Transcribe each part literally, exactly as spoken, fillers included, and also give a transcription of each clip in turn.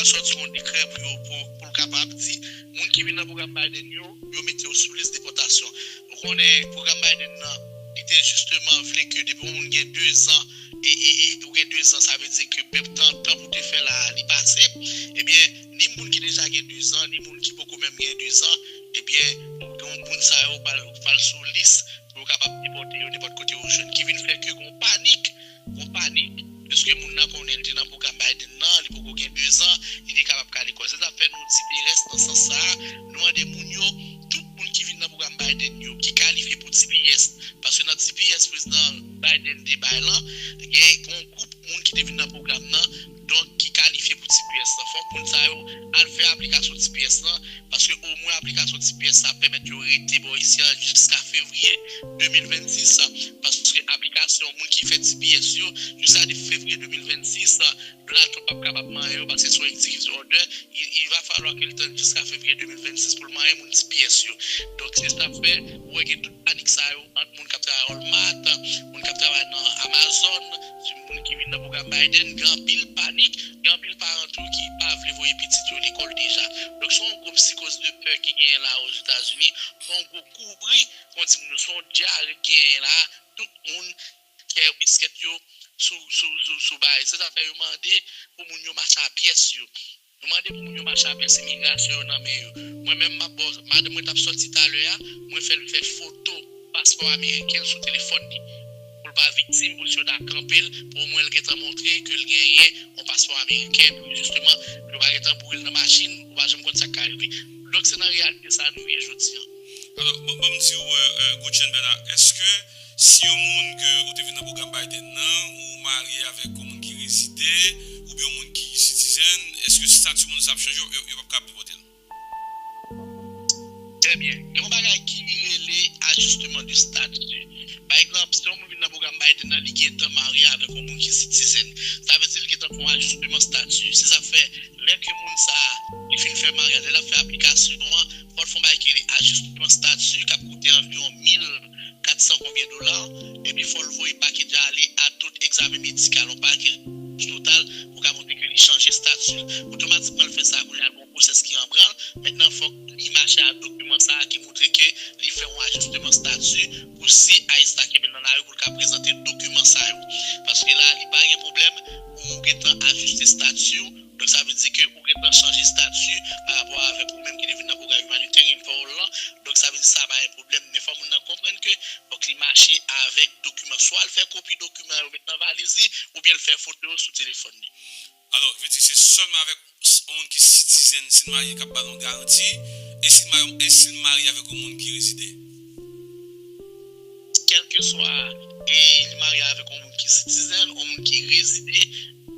sòti yon dekrè pou yo, pou, pou l kapab di, moun ki vin nan pwogram Biden yo, yo mete yo sou lis depòtasyon. Ou konnen, pwogram Biden nan, li te jisteman vle ke depi yon moun gen dezan, e, e, e ou gen dezan, sa vle di ke pèp tan, tan pou te fè la, li pase. Ebyen, ni moun ki deja gen dezan, ni moun ki poko menm gen dezan, ebyen, moun sa yo pral, pral sou lis pou yo kapab depòte yo nenpòt kote yo jwenn. Ki vin fè ke gon panik, gon panik, dèske moun nan konnen li te nan pwogram Biden nan, li poko gen dezan, li te kapab kale kò l. Se sa k fè nou T P S nan sans sa a, nou mande moun yo, tout moun ki vin nan pwogram Biden yo, ki kalifye pou T P S, paske nan T P S prezidan Biden te bay lan, gen yon gwoup moun ki te vin nan pwogram nan, donk ki kalifye pou T P S lan. Fòk moun sa yo al fè aplikasyon T P S lan, paske omwen aplikasyon T P S sa ap pèmèt yo rete bò isi a jiska fevriye de mil vennsis, paske aplikasyon moun ki fè T P S yo, jiska fevriye de mil vennsis, Donald Trump p ap kapab manyen yo, paske se yon executive order, il, il va falloir que l tann jiska fevriye de mil vennsis pou l manyen moun T P S yo. Donk, se sa k fè, ou wè gen tout panik sa yo ant moun k ap travay Walmart, moun k ap travay nan Amazon, moun ki vin nan pwogram Biden, gen anpil panik, gen anpil paran tou ki pa vle voye pitit yo lekòl deja. Donk, se yon gwo psikoz de pè ki genyen la Ozetazini, se yon gwo kouvri, kon di moun yo, se yon dyare ki genyen la, tout moun kè biskèt yo sou, sou, sou, sou bagay. Se sa fè yo mande pou moun yo mache a pyès yo. Yo mande pou moun yo mache a pyès, imigrasyon yo nan men yo. Mwen menm, m ap ba w, madanm mwen t ap sòti talè a, mwen fè l fè foto paspò ameriken l sou telefòn li. Pou l pa viktim, pou si yo ta kanpe l, pou omwen l gentan montre ke l genyen yon paspò ameriken, pou jisteman, yo pa gentan boure l nan machin, ou pa janm konn sa k ka rive. Donk, se nan reyalite sa a nou ye jodi a. Alò, ban, ban m di w, euh, euh, Gotchen Bernard, èske si yon moun ke ou te vin nan pwogram Biden nan, ou marye avèk yon moun ki rezide, oubyen yon moun ki citizen, èske stati moun sa ap chanje, yo, yo p ap kapab depòte l? Trè byen. Gen yon bagay ki rele ajisteman de stati. Pa egzanp, si yon moun vin nan pwogram Biden nan, li gentan marye avèk yon moun ki citizen. Sa vle di li gentan fè yon ajisteman stati. Se sa k fè, lè ke moun sa a, li fin fè maryaj, lè l ap fè aplikasyon an, fò l fè yon bagay ki rele ajisteman stati, k ap koute anviwon mil kat san konbyen dola, epi fò l voye pakèt la ale a tout egzamen medikal, yon pakèt total, pou ka montre ke li chanje stati l. Otomatikman, l fè sa, kounye a, l gen yon pwosès ki an branl. Mentnan, fòk li mache a dokiman sa a ki montre ke li fè yon ajisteman stati pou si ICE ta kenbe l nan lari pou l ka prezante dokiman sa yo. Paske la, li pa gen pwoblèm, ou gentan ajiste stati w, donk sa vle di ke ou gentan chanje stati pa rapò avèk ou menm ki te vin nan pwogram imanitè, green card lan, donk sa vle di sa pa gen pwoblèm, men fò moun nan konprann ke fòk li mache avèk dokiman. Swa l fè kopi dokiman yo met nan valiz li, oubyen l fè foto yo sou telefòn li. Alò, vle di se sèlman avèk s-, yon moun ki citizen, si l marye, k ap ba l yon garanti, e si l marye, e si l marye avèk yon moun ki rezide? Kèlkeswa, e li marye avèk yon moun ki citizen, yon moun ki rezide,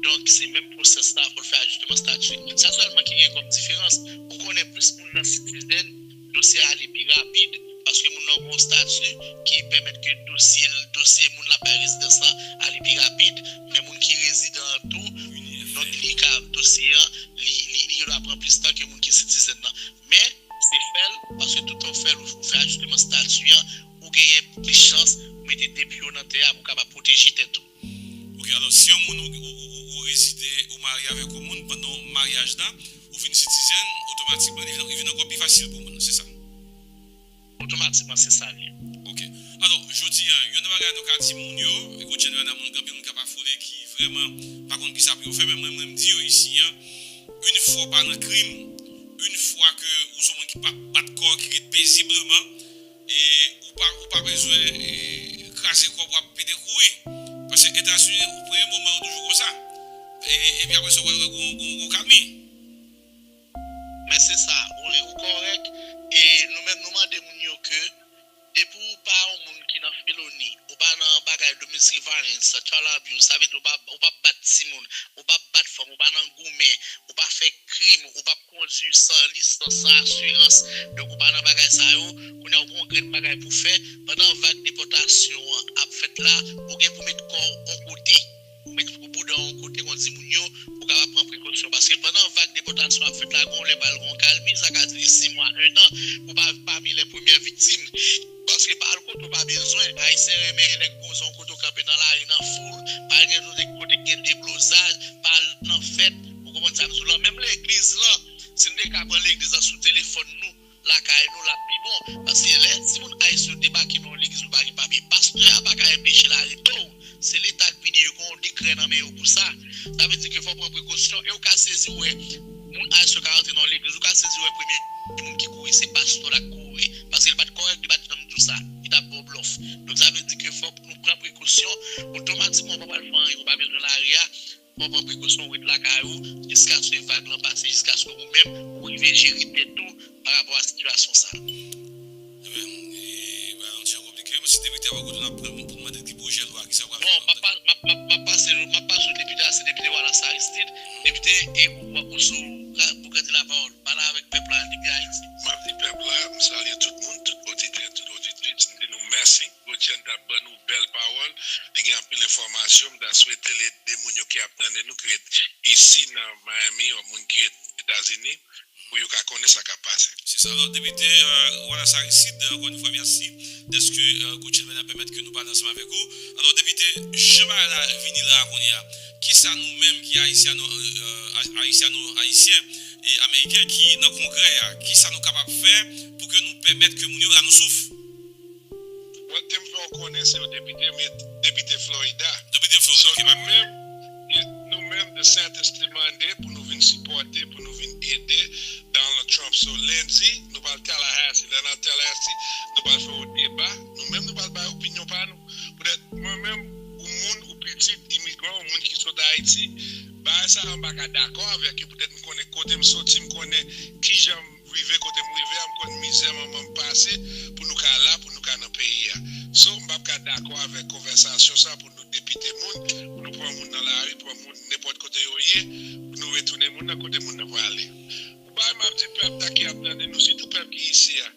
donk se menm pwosès la pou l fè ajisteman stati. Sa sèlman ki gen kòm diferans, ou konnen plis moun nan citizen, dosye a ale pi rapid, paske moun nan gen yon stati ki pèmèt ke dosye, dosye moun l ap bay rezidans lan ale pi rapid, men moun ki rezidan an tou, donk li ka, dosye an, li, li, li ap pran plis tan ke moun ki citizen nan. Men, se fè l, paske tout tan w fè l, ou fè ajisteman stati an, ou genyen plis chans ou mete de pye w nan tè a pou w kapab pwoteje tèt ou. Ok, alò, si yon moun ou, ou, ou, ou, ou rezide, ou marye avèk yon moun pandan maryaj la, ou vin citizen, otomatikman, li vin, li vin ankò pi fasil pou moun, se sa? Otomatikman, se sa l ye. Ok. Alò, jodi a, youn nan bagay nou ka di moun yo, e Gotchen Bernard, moun, gen anpil moun k ap afoule, ki vrèman pa konn kisa pou yo fè, men mwen, mwen, m di yo isi a, yon fwa w pa nan krim, yon fwa ke ou se yon moun ki pa bat kò w, ki ret pezibleman, e ou pa, ou pa bezwen, e, kraze kò w pou w ap pede kouri. Paske Etazini, ou premye moman yo toujou konsa. E, epi apre sa, w pral wè gon, gon, gon kalmi. Men se sa, ou, ou kòrèk. E nou menm, nou mande moun yo ke depi w pa yon moun ki nan feloni, ou pa nan bagay domestic violence, child abuse, sa vle di ou pa, ou pa bat timoun, ou pa bat fanm, ou pa nan goumen, ou pa fè krim, ou p ap kondui san lisans, san asirans, donk ou pa nan bagay sa yo, kounye a ou gen yon grenn bagay pou fè, pandan vag depòtasyon an ap fèt la, ou gen pou met kò w yon kote, ou met bouda w yon kote, kon di moun yo, pou w kapab pran prekosyon, paske pandan vag depòtasyon ap fèt la, gen yon lè pral gen yon kalmi, sa ka dire sis mwa, enn an, pou w pa pami lè premyè viktim. Paske pa al kote w pa bezwen. Ayisyen renmen nèg poze yon kote w kanpe nan lari, nan foul, pa al gen kote, kote k gen deblozaj, pa al nan fèt. Ou konprann sa m di w lan? Menm legliz, legliz lan. Si n te ka pran legliz lan sou telefòn nou, lakay nou, l ap pi bon. Paske lè timoun ayisyen yo debake nan yon legliz ou pa gen papye, pastè a pa ka enpeche l arete w. Se Leta k pini yo, gen yon dekrè nan men yo pou sa. Sa vle di ke fò w pran prekosyon e w ka sezi wè moun ayisyen yo ka rantre nan yon legliz, ou ka sezi wè premye moun ki kouri se pastè la k kouri. Paske li pa t kòrèk, li pa t janm di w sa. Li t ap ba w blòf. Donk sa vle di ke fòk nou pran prekosyon. Otomatikman, ou pa pral fè anyen, ou pa bezwen lari a. Pran, pran prekosyon, ou ret lakay ou jiskaske vag lan pase, jiskaske ou menm ou rive jere tèt ou pa rapò a sitiyasyon sa a. Ebyen, e, bagay lan ti jan konplike. Men si depite a poko tou n ap pran pou n mande ki pwojè lwa, kisa w pral fè? Bon, m ap pa- m ap- m ap- m ap pase m ap pase w depite a, se depite Wallace Aristide, depite e ou ou sou ou ka di lapawòl, pale avèk pèp la depi Ayiti. M ap di pèp la, m salye tout moun, tout oditè, tout oditris, m di nou mèsi. Gotjen t ap ban nou bèl pawòl. Li gen anpil enfòmasyon. M ta swete l ede moun yo ki ap tande nou, ki ret isi nan Miami, ou moun ki ret Etazini, pou yo ka konnen sa k ap pase. Se sa. Alò, depite, euh, Wallace Aristide, ankò yon fwa, mèsi dèske, euh, Gotjen Mena pèmèt ke nou pale ansanm avèk ou. Alò, depite, jan bagay la vini la a kounye a, kisa nou menm ki ayisyano, euh, ayisyano, ayisyen e ameriken ki nan kongrè a, kisa nou kapab fè pou ke nou pèmèt ke moun yo ra nou souf? Bon, te m fè w konnen se yon depite, men depite Florida. Depite Florida, so, ok, nou menm, nou menm, DeSantis te mande pou nou vin sipòte, pou nou vin ede Donald Trump. So, lendi, nou pral Tallahassee. Lè n al Tallahassee, nou pral fè yon deba. Nou menm, nou pral bay opinyon pa nou. Poutèt, mwen menm, ou moun, ou pitit imigran, ou moun ki sot Ayiti, bagay sa a, m pa ka dakò avèk yo. Poutèt, m konnen kote m soti, m konnen kijan m rive kote m rive a, m konn mizè manman m pase pou nou ka la, pou nou ka nan peyi a. So, m p ap ka dakò avèk konvèsasyon sa pou nou depite moun, pou nou pran moun nan lari, pran moun nenpòt kote yo ye, pou nou retounen moun nan kote moun nan prale. Ou bay m ap di pèp la ki ap tande nou, sitou pèp ki isi a,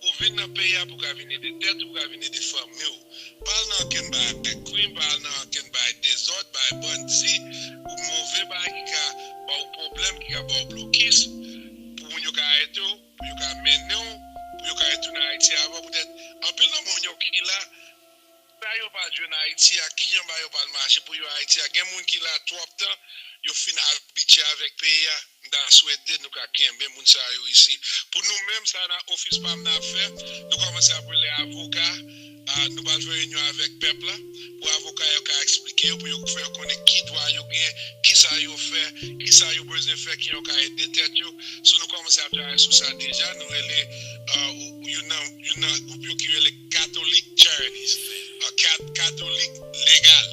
ou vin nan peyi a pou ka vin ede tèt ou, pou ka vin ede fanmi w. Pa al nan ankenn bagay krim, pa al nan ankenn bagay dezòd, bagay bandi, ou move bagay ki ka ba w pwoblèm, ki ka ba w blokis, pou moun yo ka arete w, pou yo ka mennen w, pou yo ka retounen Ayiti avè w. Poutèt anpil nan moun yo ki la, sa yo pa jwenn Ayiti a, ki jan bagay yo pa al mache pou yo Ayiti a. Gen moun ki la twòp tan, yo fin abitye avèk peyi a. M ta swete nou ka kenbe moun sa yo isi. Pou nou menm, sa nan ofis pa m n ap fè, nou kòmanse ap rele avoka, a, nou pral fè reyinyon avèk pèp la, pou avoka yo ka eksplike yo, pou yo fè yo konnen ki dwa yo gen, ki sa yo fè, ki sa yo bezwen fè, ki yo ka ede tèt yo. So, nou kòmanse ap travay sou sa deja, nou rele, a, ou- ou- youn nan, youn nan gwoup yo ki rele Catholic Charities, a, kat- Katolik Legal.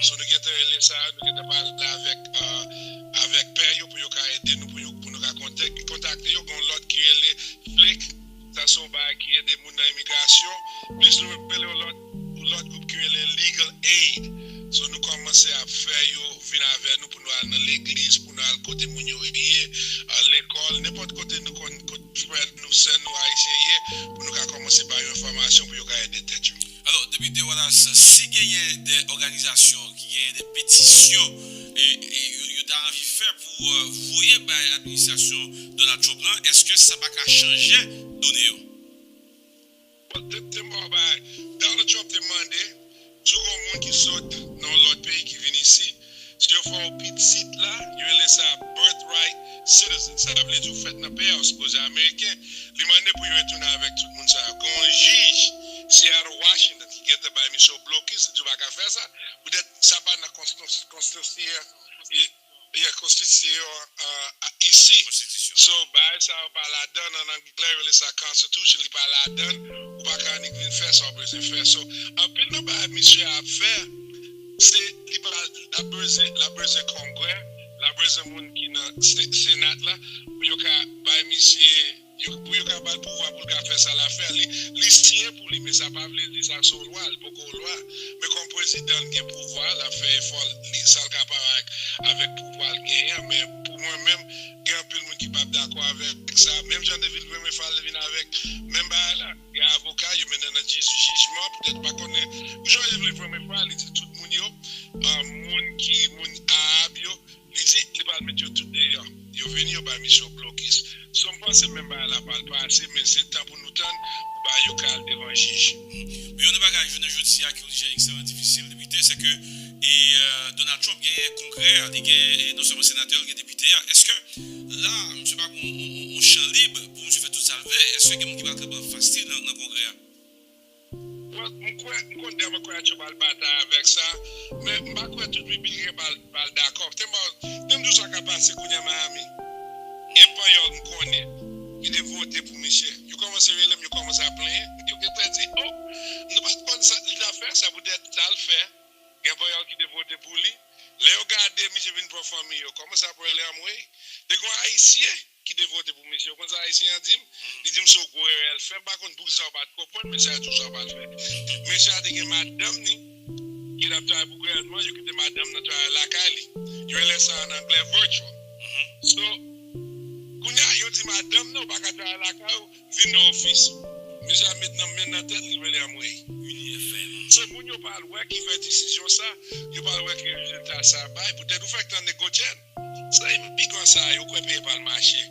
So, nou gentan rele sa, nou gentan pale avèk, a, avèk pè yo pou yo ka ede nou, pou yo, pou nou ka kontak- kontakte yo. Gen yon lòt ki rele FLIC, sa se yon bagay ki ede moun nan imigrasyon. Plis nou rele yon lòt, yon lòt gwoup ki rele Legal Aid. So, nou kòmanse ap fè yo vin avè nou pou nou al nan legliz, pou nou al kote moun yo ye, a, lekòl, nenpòt kote nou konn, kote frè nou, sè nou ayisyen ye, pou nou ka kòmanse ba yo enfòmasyon pou yo ka ede tèt yo. Alò, depite Wallace, si genyen de òganizasyon ki genyen de petisyon e, e yo, yo ta anvi fè pou, euh, voye bay administrasyon Donald Trump lan, èske sa pa ka chanje done yo? Bon, te, te m ba w bagay. Donald Trump te mande, si w gen yon moun ki sot nan yon lòt peyi ki vin isi, si yo fè w pitit la, yo rele sa birthright citizen. Sa vle di w fèt nan peyi a, ou sipoze ameriken. Li mande pou yo retounen avèk tout moun sa yo. Gen yon jij Seattle Washington ki gentan bay misye yon blokis, li di w pa ka fè sa. Poutèt sa pa nan konstitisyon, konstitisyon, e, e konstitisyon, a, a, isi. Konstitisyon. So, bagay sa yo pa ladan, an anglè, yo rele sa constitution, li pa ladan, ou pa ka annik vin fè sa w bezwen fè. So, anpil nan bagay misye ap fè, se, li pa, l ap bezwen, l ap bezwen kongrè, l ap bezwen moun ki nan se- senat la, pou yo ka bay misye, yo- pou yo ka ba l pouvwa pou l ka fè sa l ap fè. Li, li siyen pou li, men sa pa vle di sa se yon lwa, li poko lwa. Men kòm prezidan, l gen pouvwa, l ap fè efò, li, sa l kapab avèk, avèk pouvwa l genyen an. Men pou mwen menm, gen anpil moun ki p ap dakò avèk sa. Menm jan de vil premye fwa l vin avèk menm bagay la, gen avoka, yo mennen nan jij- jijman, poutèt pa konnen. Jan de vil premye fwa, li di tout moun yo, a, moun ki, moun Arab yo, li di, li pral met yo tout deyò. Yo vini, yo bay misye yon blokis. So, m panse menm bagay la pral pase, men se tan pou nou tann, pou bagay yo ka al devan jij. Men yon nan bagay, jounen jodi a, ki yon jan ekstrèmman difisil, depite, se ke, e, euh, Donald Trump genyen kongrè a, li gen, e, non sèlman senatè, li gen depite a. Èske, la, misye pa gen yon, yon, yon chan lib pou misye fè tout sa l vle. Èske gen moun ki pral kanpe anfas li nan, nan kongrè a? Bon, m kwè, m konn dèmòkrat yo pral batay avèk sa, men m pa kwè tout repibliken pral, pral dakò. Te m, te m di w sa ka pase kounye a Miami. Gen panyòl m konnen ki te vote pou misye. Yo kòmanse rele m, yo kòmanse ap plenyen. Yo gentan di, o, nou pa t konn sa, li t ap fè sa poutèt sa l fè. Gen panyòl ki te vote pou li. Lè yo gade misye vin pran fanmi yo, kòmanse ap rele anmwey. Te gen yon Ayisyen ki te vote pou misye. Ou konn sa Ayisyen an di m? Li di m se yon gwo erè l fè. M pa konn poukisa w pa t konprann, men sa di w sa w pa t fè. Mesye a te gen madanm ni ki t ap travay pou gouvènman, yo kite madanm nan travay lakay li. Yo rele sa an anglè virtual. So, kounye a, yo di madanm nan, ou pa ka travay lakay ou, vin nan ofis. Mesye a met nan men nan tèt li, rele anmwey. Unifm. Se moun yo pral wè ki fè desizyon sa, yo pral wè ki rezilta sa bay. Poutèt ou fèk tande Gotyen. Sa imigran sa yo kwè peyi pral mache.